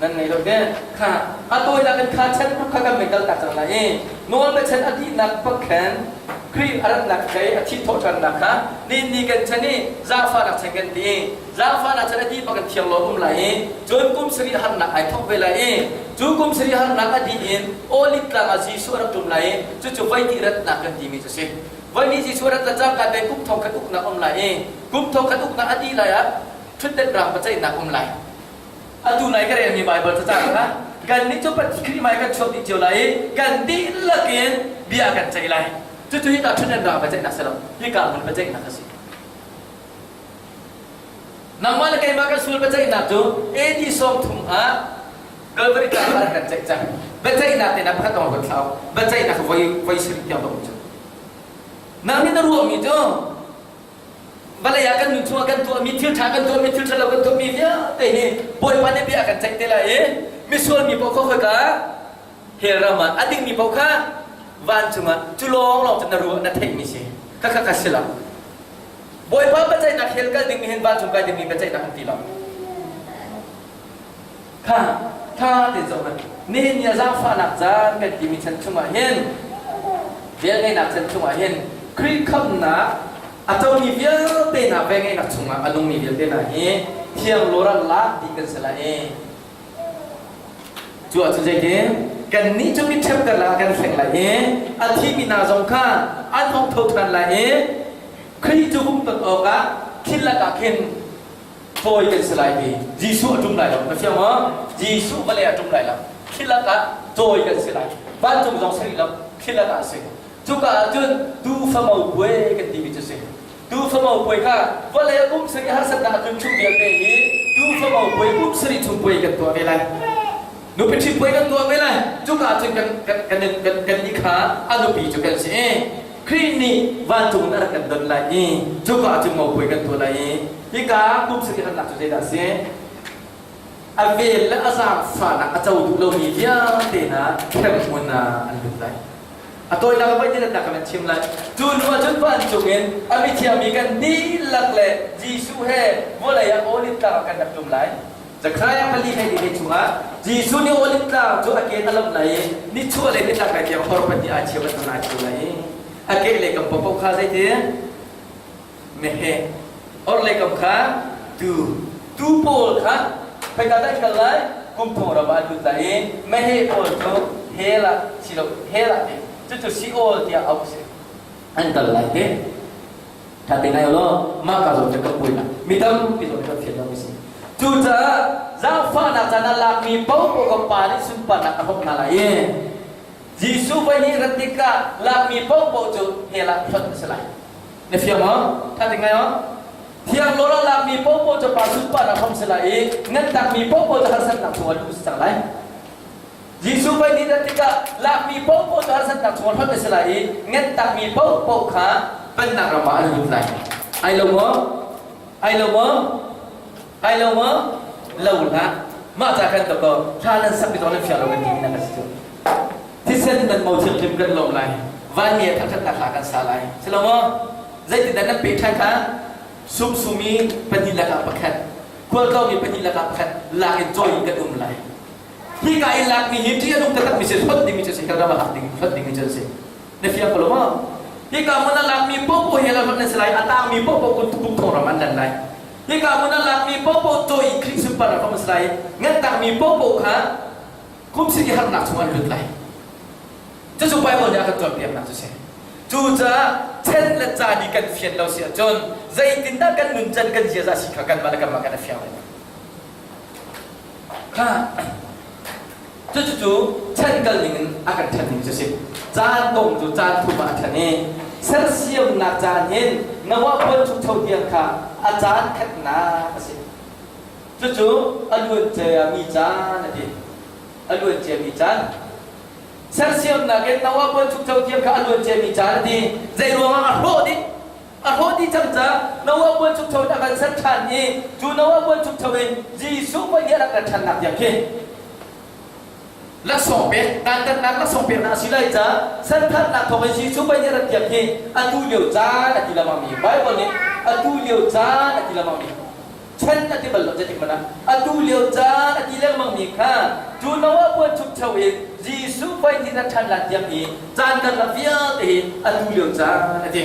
Nan nei lo te. Kha a tawinak in kha chan kha kan mei kal tak cang lai i nawl na chan a dihnak pakhan Khrih a ratnak thei a thih thawhṭhannak kha ni ni kan chan i zaangfahnak chan kan ti. Zaangfahnak chan a dih bak in thiang lo um lai i cun kum sarih harnak ai thawk ve lai i cu kum sarih harnak a dih in Olive tlang ah Jesuh a rak ṭum lai i cucu voi hnih ratnak kan timi cu a si. Voi hnih Jesuh a rat le cangka te kum thong khat uknak um lai i kum thong khat uknak a dih lai ah ṭhutden rang biaceihnak um lai. Atu nai ka relmi Baibal cacang kha kannih cu Khrih hmai kan chuak dih cio lai i kan dihlak in bia kan ceih lai. Cucu hika ṭhutden rang biaceihnak si lo, hika hmun biaceihnak a si. Nangmah le keimah kan sual biaceihnak cu AD 30 ah Calvary tlang ah kan ceih cang. Biaceihnak te na pakhat dong kan thlau. Biaceihnak voi voi sarih tiang dong cu. Nang nih na ruahmi cu vawlei ah kan nun chungah kan tuahmi thil ṭha kan tuahmi thil ṭhalo kan tuahmi vialte hi Bawipa nih bia kan ceih te lai i misual mi paoh kha khoika hell ram ah a dingmi paoh kha vancung ah cu lawng lawng cu na ruah na theihmi si kha kha kha si lo. Bawipa biaceihnak hell kal dingmi hin vancung kai dingmi biaceihnak an ti lo. Kha tha te zoh hmanh. Nihin ni a zaangfahnak caan kan timi chan chungah hin velngeihnak chan chungah hin Khrih khamhnak a comi vialte hna velngeihnak chungah a nungmi vialte hna hi thiang lawra lak dih kan si lai i Cu ahcun zeitin? Kannih cu mitṭhep karlak ah kan hleng lai i a thimi hna zong kha an hung tho ṭhan lai i Khrih cu vung ton awkah thil lakah khin fawi kan si lai ti. Jesuh a ṭum lai lo. Na fiang maw? Jesuh vawlei ah a ṭum lai lo. Thil lakah cawi kan si lai. Vancung zong si rih lo. Thil lakah a si. Cuka ah cun tuufamo puai kan timi cu a si. Tuufamo puai kha vawlei a kum sarih harsatnak a tlun chung vialte hi tuufamo puai kum sarih chung puai kan tuah ve lai. Nupi ṭhit puai kan tuah ve lai. Cuka ah cun kan kan kan kan kan nih kha a nupi cu kan si i Khrih nih vancung in a rak kan don lai i cuka ah cun mo puai kan tuah lai i hika kum sarih harnak cu zeidah a si? A vel le a zaangfahnak a co duh lomi vialte hna hremhmun ah an lut lai. A tawinak voi ti nak kan chim lai. Cu hnu ah cun vancung in a mithiangmi kan dihlak le Jesuh he vawlei ah Olive tlang ah kan rak tlum lai. Zekhariah pali hlei li chungah Jesuh nih Olive tlang cu a ke a lamh lai i nichuah le nitlak lei tiang hor pahnih aa cheu bantuk aa cheu lai i a ke lei kam paohpaoh kha zeiti meheh orhlei kam kha tuu tuu pawl kha khoika dah kal lai kum thong ram ah lut lai i meheh pawl cu hell ah silo hell ah ti cucu Sheol tiah auh a si an kal lai te tha te ngai law mah ka zawn cu ka puai mi tampi zawn ka fian lo mi si cucaah zaangfahnak caan ah lakmi paohpaoh ka pa nih sunparnak a hawk hna lai i Jesuh voi nih rat tikah lakmi paohpaoh cu hell ah hlonh a si lai. Na fiang maw? Tha te ngai maw? Thiang lawl ah lakmi paohpaoh cu pa sunparnak hom si lai i ngantakmi paohpaoh cu harsatnak chungah luh si cang lai. Jesuh voi nih rat tikah lakmi paohpaoh cu harsatnak chungah hlonh a si lai i ngantakmi paohpaoh kha pennak ram ah an lut lai. Ai lo maw? Ai lo maw? Ai lo maw? Lo hlah. Mah ca kan to ko. Thla nan sak mi zong nan fiang lo kan ti mi na ka si cu. Thisen nan mo thianghlim kan lawm lai. Vanmi a thangṭhatnak hla kan sa lai. Si lo maw? Zeitindah nan peh ṭhan kha? Sumsumi pahnih lakah pakhat, khualtlawngmi pahnih lakah pakhat lak in cawi in kan um lai. Hika i lakmi hi ṭih a nung taktakmi si, hlonh dingmi cu si, hell ram ah hak ding, hlonh dingmi cu an si. Na fiang ko lo maw? Hika hmun a lakmi popo he la hlonh an si lai, a tangmi popo kum thong ram an lan lai. Hika hmun a lakmi popo cawi in Khrih sunparnak ram an si lai. Ngan tangmi popo kha kum sin i harnak chung an lut lai. Cucu Bible nih a kan cawnpiaknak cu si. Cucaah chan le caan i kan fian lo si ahcun zeitindah kan nuncan kan ziaza si kha kanmah le kanmah kan i fiang lai. Kha cucu chan kal ning in a kan ṭhen ning cu si. Caan kong cu caan thum ah a ṭhen i sersiamnak caan hin Noah puan chukcho tiang kha a caan khatnak a si. Cucu a luancia mi caan a ti. A luancia mi caan. Sersiamnak in Noah puan chukcho tiang kha a luancia mi caan a ti. Zei ruangah a hrawh dih? A hrawh dih cang caah Noah puan chukcho in a kan ser ṭhan i cu Noah puan chukcho in Jesuh voi nih a rak rat ṭhannak tiang khi laksawng pek dantatnak laksawng peknak a si lai caah serthatnak thawng in Jesuh voi nih a rat tiang khi atu lio caan a ti lengmangmi Bible nih atu lio caan a ti lengmangmi chan a ti bal lo zeitik hmanh ah atu lio caan a ti lengmangmi kha cu Noah puan chukcho in Jesuh voi nih rat ṭhan lan tiang hi caan karlak vialte hi atu lio caan a ti.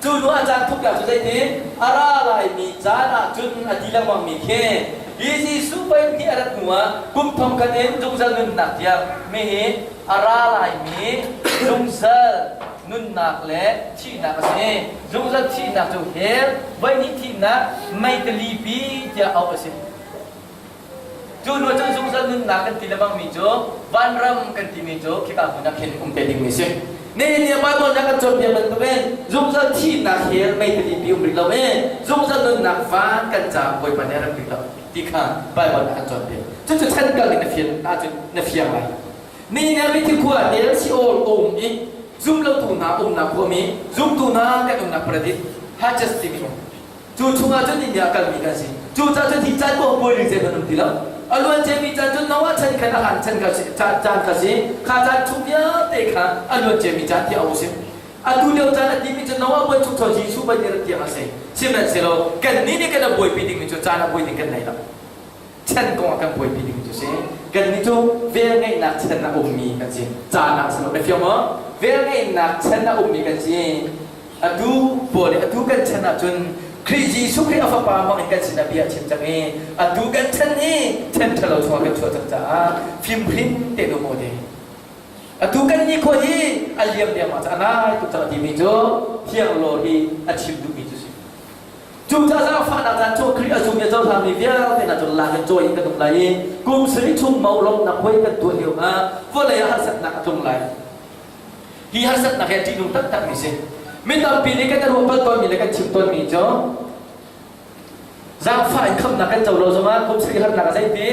Cu hnu a caan thuknak cu zeitin a ra laimi caan ah cun a ti lengmangmi khi hi Jesuh voi hnih a rat hnu ah kum thong khat in zungzal nunnak tiang mi hi a ra laimi zungzal nunnak le thihnak a si. Zungzal thihnak cu hell voi hnih thihnak meitalipi tiah auh a si. Cu hnu cun zungzal nunnak kan ti lengmangmi cu vanram kan timi cu khika hmun ah khin um te dingmi si. Nihin ni ah Bible nih a kan cawnpiak bantukin zungzal thihnak hell meitalipi um rih lo i zungzal nunnak van kan caah Bawipa nih a rak rih lo ti kha Bible nih a kan cawnpiak. Cucu chan kal in na fian ahcun na fiang lai. Nihin ah mithi khua hell Sheol um i zumlotu hna umnak khuami zumtu hna kan umnak paradis Hajj timi um. Cu chungah cun inn ah a kalmi kan si. Cu caan cun hi caan ko puai ring zeihmanh um ti lo. A luan ciami caan cun Noah chan khan a hlan chan kha si, caan kha si. Kha caan chung vialte kha a luan ciami caan tiah a si. Atu lio caan a timi cu Noah puan chung chaw Jesuh ban nih tiang a si. Sihmanhsehlaw kannih nih kan a buaipi dingmi cu caan a buai ding kan nei lo. Chan kong ah kan buaipi ding cu si. Kannih cu velngeihnak chan a ummi kan si. Caan ah si lo. Na fiang maw? Velngeihnak chan a ummi kan si. Atu Paul nih atu kan chan ahcun Khrih Jesuh Khrih a fapa hmang in kan sinah bia a chim cang i atu kan chan hi chan ṭhalo chungah kan chuah cang caah fimhrin te um u ti. Atu kan nikhua hi a liam dengmang caah nai tuk cang a timi cu thiang law hi a chim duhmi cu si. Cucaah zaangfahnak caan cu Khrih a zum i a cohlangmi vialte hna cu lak in cawi in kan um lai i kum sarih chung mo lawmhnak puai kan tuah lio ah vawlei ah harsatnak a tlung lai. Hi harsatnak hi a ṭihnung taktakmi si. Mi tampi nih kan i ruah bal tawnmi le kan chim tawnmi cu zaangfah in khamhnak kan co lo zongah kum sarih harnak ah zeiti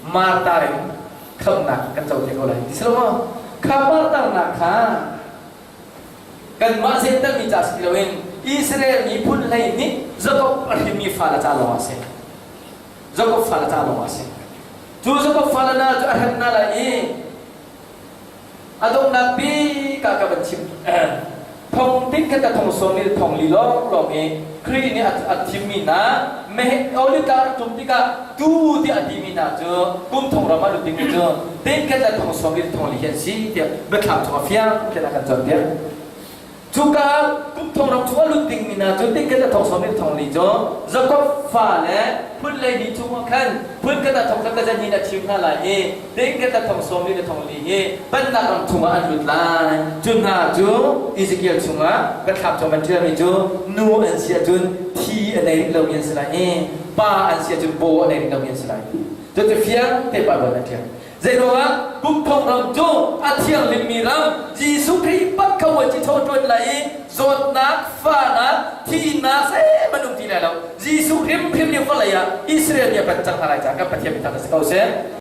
martar in khamhnak kan co te ko lai ti si lo maw? Kha martarnak kha kanmah zentalmi ca si loin Israel miphun hlei nih Jakob a hrimmi fale ca lawng ah a si. Jakob fale ca lawng ah a si. Cu Jakob fale hna cu a hrem hna lai i A donghnak bik ah ka van chim. Thong ting khat a thong sawm i thong li lawnglawng i Khrih nih a thimmi hna meheh olive tlang rak tum tikah tuu tiah a timi hna cu kum thong ram ah lut dingmi cu ting khat a thong sawm i thong li hi an si tiah biathlam chung a fiang tein a kan cawnpiak. Cuka kum thong ram chung a lut dingmi hna cu tingkhat a thong sawm in thong li cu Jakob fa le phun leimi chungah khan phun khat a thong khat ka zan in a thim hna lai i tingkhat a thong sawm li le thong li hi pennak ram chungah an lut lai. Cu hna cu Ezekiel chungah biathlam chung an ṭialmi cu nu an si ahcun thi a nei rih lomi an si lai i pa an si ahcun paw a nei rih lomi an si lai. Cucu fiang te Baibal a ṭial. Zeiruangah kum thong ram cu a thianghlimmi ram Jesuh Khrih bak kha vuanci chaw ṭuan lai i zawtnak, fahnak, thihnak zeihmanh um ti lai lo. Jesuh hrimhrim nih vawlei ah Israel mi a kan cang hna lai caah kan Pathian mi thang si ko seh.